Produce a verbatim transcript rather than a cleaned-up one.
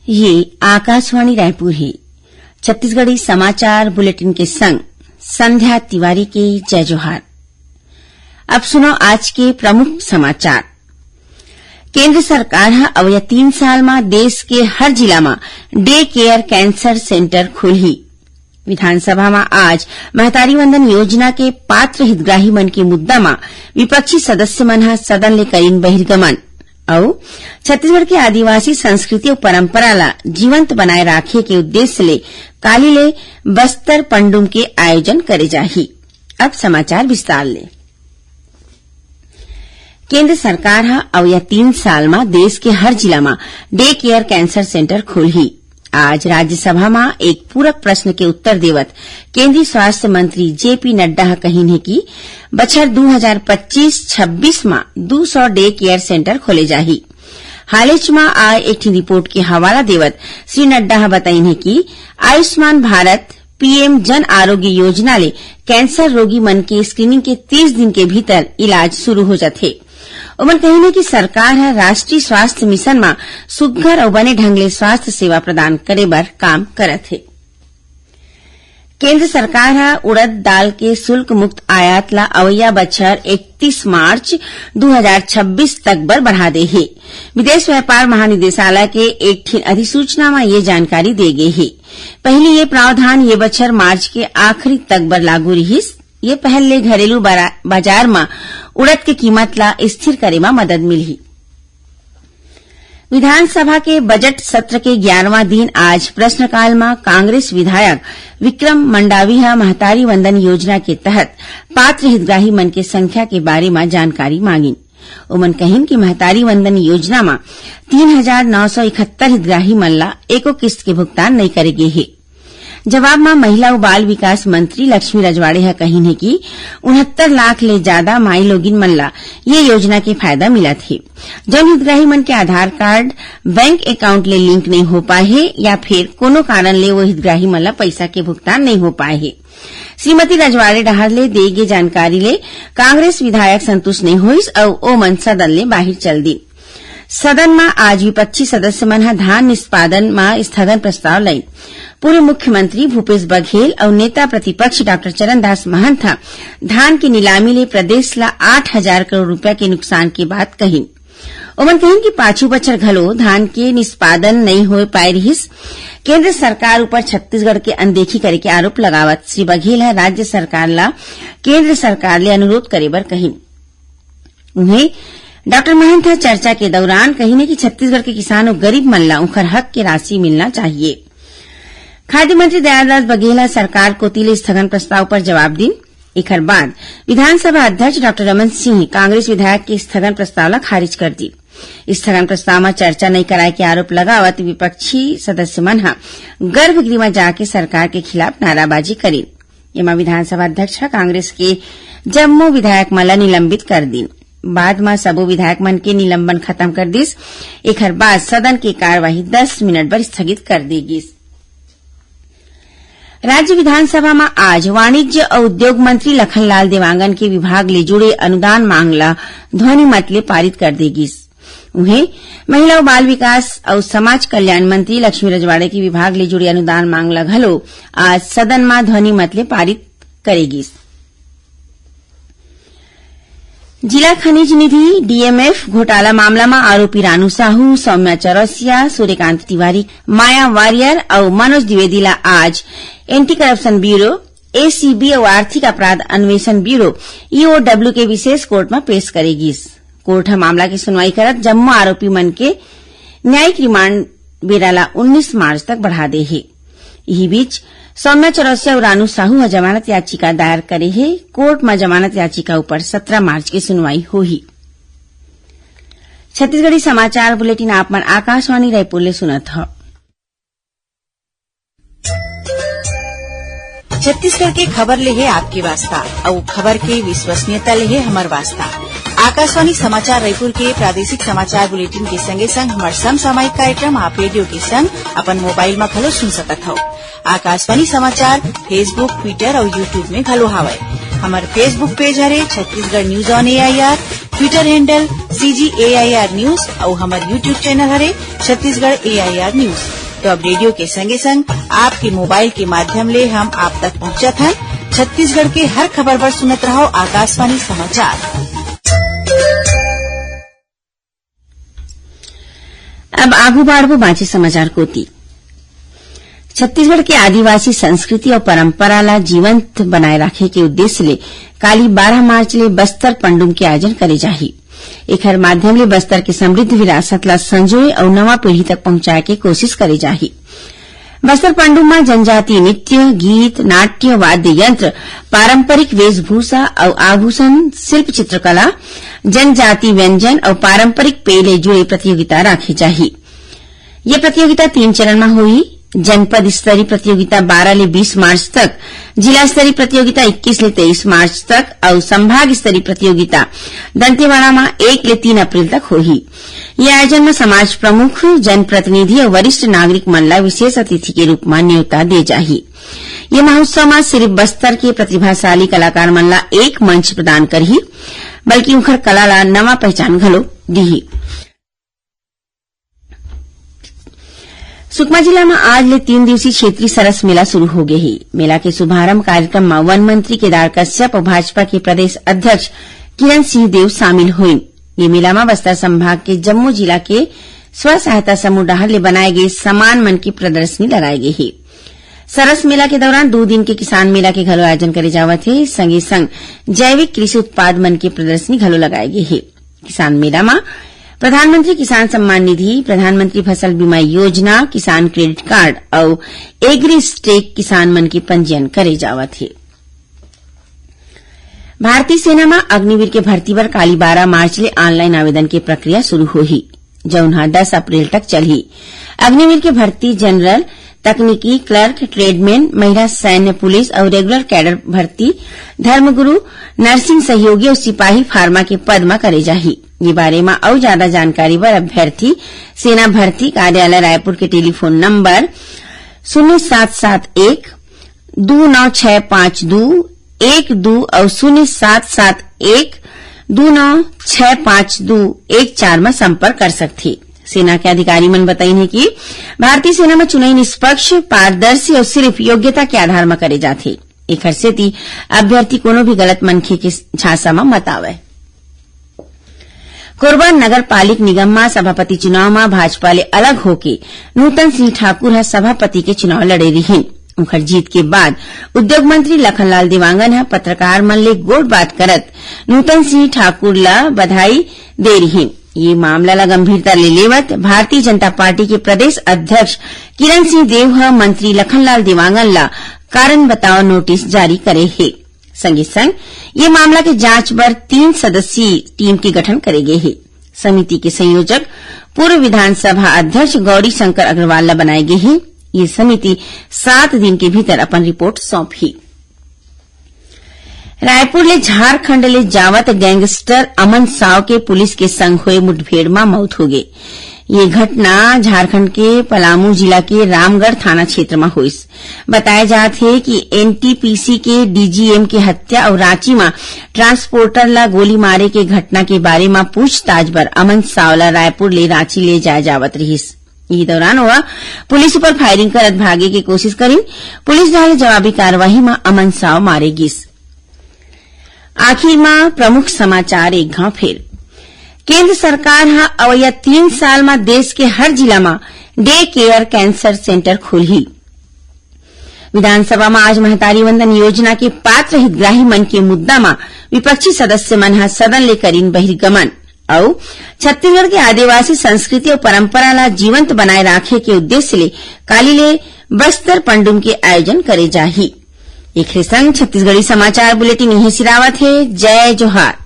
ये आकाशवाणी रायपुर हे। छत्तीसगढ़ी समाचार बुलेटिन के संग संध्या तिवारी के जय जोहार। अब सुनो आज के प्रमुख समाचार। केंद्र सरकार ह अवइया तीन साल म देश के हर जिला म डे केयर कैंसर सेंटर खोलही। विधानसभा म आज महतारी वंदन योजना के पात्र हितग्राही मन के मुद्दा म विपक्षी सदस्य मन ह सदन ले करिन बहिर्गमन। अउ छत्तीसगढ़ के आदिवासी संस्कृति अउ परंपरा ला जीवंत बनाए राखे के उद्देश्य ले काली ले बस्तर पंडुम के आयोजन करे जाही। अब समाचार विस्तार ले। केंद्र सरकार ह अवइया तीन साल म देश के हर जिला म डे केयर कैंसर सेंटर खोलही। आज राज्यसभा म एक पूरक प्रश्न के उत्तर देवत केंद्रीय स्वास्थ्य मंत्री जेपी नड्डा ह कहिन हे कि बछर दू हजार पच्चीस छब्बीस म दू सौ डे केयर सेंटर खोले जाही। हालेच म आए एक ठिन रिपोर्ट के हवाला देवत श्री नड्डा ह बताइन हे कि आयुष्मान भारत पीएम जन आरोग्य योजना ले कैंसर रोगी मन के स्क्रीनिंग के तीस दिन के भीतर इलाज शुरू हो जाथे। ओमन कहिन हे कि सरकार ह राष्ट्रीय स्वास्थ्य मिशन म सुग्घर अउ बने ढंग ले स्वास्थ्य सेवा प्रदान करे बर काम करत हे। केंद्र सरकार ह उड़द दाल के शुल्क मुक्त आयात ला अवइया बछर इकतीस मार्च दू हजार छब्बीस तक बर बढ़ा दे हे। विदेश व्यापार महानिदेशालय के एक ठिन अधिसूचना म ये जानकारी दे गे हे। पहिली ये प्रावधान ये बछर मार्च के आखिरी तक बर लागू रिहिस। ये पहल ले घरेलू बरा-, बाजार म उड़द के कीमत ला स्थिर करे म मदद मिलही। विधानसभा के बजट सत्र के ग्यारहवां दिन आज प्रश्नकाल म कांग्रेस विधायक विक्रम मंडावी ह महतारी वंदन योजना के तहत पात्र हितग्राही मन के संख्या के बारे म जानकारी मांगिन। ओमन कहिन कि महतारी वंदन योजना म तीन हजार नौ सौ इकहत्तर हितग्राही मन ला एको किस्त के भुगतान नइ करे गे हे। जवाब म महिला अउ बाल विकास मंत्री लक्ष्मी रजवाड़े ह कहिन हे कि उनहत्तर लाख ले जादा माईलोगिन मन ला ये योजना के फायदा मिलत हे। जउन हितग्राही मन के आधार कार्ड बैंक अकाउंट ले लिंक नइ हो पाए हे या फिर कोनो कारण ले वो हितग्राही मन ला पइसा के भुगतान नइ हो पाए हे। श्रीमती रजवाड़े डहार ले दे गे जानकारी ले कांग्रेस विधायक संतुष्ट नइ होइस अउ ओमन सदन ले बाहिर चल दिन। सदन म आज विपक्षी सदस्य मन ह धान निष्पादन म स्थगन प्रस्ताव लाइन। पूर्व मुख्यमंत्री भूपेश बघेल अउ नेता प्रतिपक्ष डॉक्टर चरणदास महंत ह धान के नीलामी ले प्रदेश ला आठ हजार करोड़ रुपया के नुकसान के बात कहिन। ओमन कहिन कि पाछू बछर घलो धान के निष्पादन नइ हो पाए रिहिस। केंद्र सरकार ऊपर छत्तीसगढ़ के अनदेखी करे के आरोप लगावत श्री बघेल ह राज्य सरकार ला केंद्र सरकार ले अनुरोध करे बर कहिन। उहें, डॉक्टर महंत ह चर्चा के दौरान कहिन हे कि छत्तीसगढ़ के किसान अउ गरीब मन ला उंखर हक के राशि मिलना चाहिए। खाद्य मंत्री दयालदास बघेल ह सरकार कोति ले स्थगन प्रस्ताव पर जवाब दिन। एखर बाद विधानसभा अध्यक्ष डॉक्टर रमन सिंह कांग्रेस विधायक के स्थगन प्रस्ताव ला खारिज कर दिन। स्थगन प्रस्ताव म चर्चा नइ कराए के आरोप लगावत विपक्षी सदस्य मन ह गर्भगृह म जाके सरकार के खिलाफ नाराबाजी करिन। एमा विधानसभा अध्यक्ष ह कांग्रेस के जम्मो विधायक मन ला निलंबित कर दिन। बाद म सबो विधायक मन के निलंबन खत्म कर दिस। एखर बाद सदन के कार्यवाही दस मिनट बर स्थगित कर दे गिस। राज्य विधानसभा म आज वाणिज्य अउ उद्योग मंत्री लखनलाल देवांगन के विभाग ले जुड़े अनुदान मांग ला ध्वनि मत ले पारित कर दे गिस। उहें, महिला अउ बाल विकास अउ समाज कल्याण मंत्री लक्ष्मी रजवाड़े के विभाग ले जुड़े अनुदान मांग ला घलो आज सदन म ध्वनि मत ले पारित करे गिस। जिला खनिज निधि, डीएमएफ, घोटाला मामला म आरोपी रानू साहू, सौम्या चौरसिया, सूर्यकांत तिवारी, माया वारियर अउ मनोज द्विवेदी ला आज एंटी करप्शन ब्यूरो, एसीबी अउ आर्थिक अपराध अन्वेषण ब्यूरो, ईओडब्ल्यू, के विशेष कोर्ट म पेश करे गिस। कोर्ट ह मामला के सुनवाई करत जम्मो आरोपी मन के न्यायिक रिमांड बेरा ला उन्नीस मार्च तक बढ़ा दे हे। इही बीच, सौम्या चौरसिया अउ रानू साहू ह जमानत याचिका दायर करे हे। कोर्ट म जमानत याचिका ऊपर सत्रह मार्च के सुनवाई होही। छत्तीसगढ़ी समाचार बुलेटिन आप मन आकाशवाणी रायपुर ले सुनत हव। छत्तीसगढ़ के खबर ले हे आपके वास्ता, अउ खबर के विश्वसनीयता ले हे हमर वास्ता। आकाशवाणी समाचार रायपुर के प्रादेशिक समाचार बुलेटिन के संगे संग हमर समसामयिक कार्यक्रम आप रेडियो के संग अपन मोबाइल म घलो सुन सकत हव। आकाशवाणी समाचार Facebook, Twitter अउ YouTube में घलो हावय। हमर Facebook पेज हरे Chhattisgarh news on AIR. Twitter handle C G A I R news अउ हमर YouTube channel हरे Chhattisgarh A I R news। तो अब रेडियो के संगे संग आपके मोबाइल के माध्यम ले हम आप तक पहुंचत हन। छत्तीसगढ़ के हर खबर बर सुनत रहो आकाशवाणी समाचार। अब आगू बाढ़बो बांचे समाचार कोती। छत्तीसगढ़ के आदिवासी संस्कृति अउ परंपरा ला जीवंत बनाए राखे के उद्देश्य ले काली बारह मार्च ले बस्तर पंडुम के आयोजन करे जाही। एखर माध्यम ले बस्तर के समृद्ध विरासत ला संजोए अउ नवा पीढ़ी तक पहुंचाए के कोशिश करे जाही। बस्तर पंडुम म जनजातीय नृत्य, गीत, नाट्य, वाद्य यंत्र, पारंपरिक वेशभूषा अउ आभूषण, शिल्प चित्रकला, जनजाति व्यंजन अउ पारंपरिक पेय ले जुड़े प्रतियोगिता राखे जाही। ये प्रतियोगिता तीन चरण म होही। जनपद स्तरीय प्रतियोगिता बारह ले बीस मार्च तक, जिला स्तरीय प्रतियोगिता इक्कीस ले तेईस मार्च तक अउ संभाग स्तरीय प्रतियोगिता दंतेवाड़ा म एक ले तीन अप्रैल तक होही। ये आयोजन म समाज प्रमुख, जनप्रतिनिधि अउ वरिष्ठ नागरिक मन ला विशेष अतिथि के रूप म न्योता दे जाही। ये महोत्सव म सिर्फ बस्तर के प्रतिभाशाली कलाकार मन ला एक मंच प्रदान करही, बल्कि उंखर कला ला नवा पहचान घलो दीही। सुकमा जिला म आज ले तीन दिवसीय क्षेत्रीय सरस मेला शुरू हो गे हे। मेला के शुभारंभ कार्यक्रम म वन मंत्री केदार कश्यप अउ भाजपा के प्रदेश अध्यक्ष किरण सिंह देव शामिल होइन। ये मेला म बस्तर संभाग के जम्मो जिला के स्व सहायता समूह डहार ले बनाए गे सामान मन के प्रदर्शनी लगाए गे हे। सरस मेला के दौरान दू दिन के किसान मेला के घलो आयोजन करे जावत हे। संगे संग जैविक कृषि उत्पाद मन के प्रदर्शनी घलो लगाए गे हे। किसान मेला म प्रधानमंत्री किसान सम्मान निधि, प्रधानमंत्री फसल बीमा योजना, किसान क्रेडिट कार्ड अउ एग्री स्टेक किसान मन के पंजीयन करे जावत हे। भारतीय सेना म अग्निवीर के भर्ती बर काली बारह मार्च ले ऑनलाइन आवेदन के प्रक्रिया शुरू होही, जउन ह दस अप्रैल तक चलही। अग्निवीर के भर्ती जनरल, तकनीकी, क्लर्क, ट्रेडमैन, महिला सैन्य पुलिस अउ रेगुलर कैडर भर्ती, धर्मगुरु, नर्सिंग सहयोगी अउ सिपाही फार्मा के पद म करे जाही। ये बारे म अउ ज्यादा जानकारी बर अभ्यर्थी सेना भर्ती कार्यालय रायपुर के टेलीफोन नंबर शून्य सात सात एक दू नौ छह पाँच दू एक दू अउ शून्य सात सात एक दू नौ छह पाँच दू एक चार म संपर्क कर सकथे। सेना के अधिकारी मन बताइन हे कि भारतीय सेना म चुनई निष्पक्ष, पारदर्शी अउ सिर्फ योग्यता के आधार म करे जाथे। एखर सेती अभ्यर्थी कोनो भी गलत मनखे के झांसा म मत आवय। कोरबा नगर पालिक निगम म सभापति चुनाव म भाजपा ले अलग होके नूतन सिंह ठाकुर ह सभापति के चुनाव लड़े रिहीन। उंखर जीत के बाद उद्योग मंत्री लखनलाल देवांगन ह पत्रकार मन ले गोठ बात करत नूतन सिंह ठाकुर ल बधाई दे रिहीन। ये मामला ल गंभीरता ले लेवत भारतीय जनता पार्टी के प्रदेश अध्यक्ष किरण सिंह देव ह मंत्री लखनलाल देवांगन ल कारण बताओ नोटिस जारी करे हे। संगे संग ये मामला के जांच बर तीन सदस्यीय टीम के गठन करे गे हे। समिति के संयोजक पूर्व विधानसभा अध्यक्ष गौरी शंकर अग्रवाल ला बनाए गे हे। ये समिति सात दिन के भीतर अपन रिपोर्ट सौंपही। रायपुर ले झारखंड ले जावत गैंगस्टर अमन साव के पुलिस के संग होए मुठभेड़ म मौत हो गे। ये घटना झारखंड के पलामू जिला के रामगढ़ थाना क्षेत्र म होइस। बताए जात हे कि एनटीपीसी के डीजीएम के हत्या अउ रांची म ट्रांसपोर्टर ला गोली मारे के घटना के बारे म पूछताछ बर अमन साव ला रायपुर ले रांची ले जाए जावत रिहिस। इही दौरान ओह पुलिस ऊपर फायरिंग करत भागे के कोशिश करिन। पुलिस द्वारा जवाबी कार्रवाई म अमन साव मारे गिस। आखिर म प्रमुख समाचार एक घांव फेर। केंद्र सरकार ह अवइया तीन साल म देश के हर जिला म डे केयर कैंसर सेंटर खोलही। विधानसभा म आज महतारी वंदन योजना के पात्र हितग्राही मन के मुद्दा म विपक्षी सदस्य मन ह सदन ले करिन बहिर्गमन। अउ छत्तीसगढ़ के आदिवासी संस्कृति अउ परंपरा ला जीवंत बनाए राखे के उद्देश्य ले काली ले बस्तर पंडुम के आयोजन करे जाही। एखरे संग छत्तीसगढ़ी समाचार बुलेटिन इहें सिरावत हे। जय जोहार।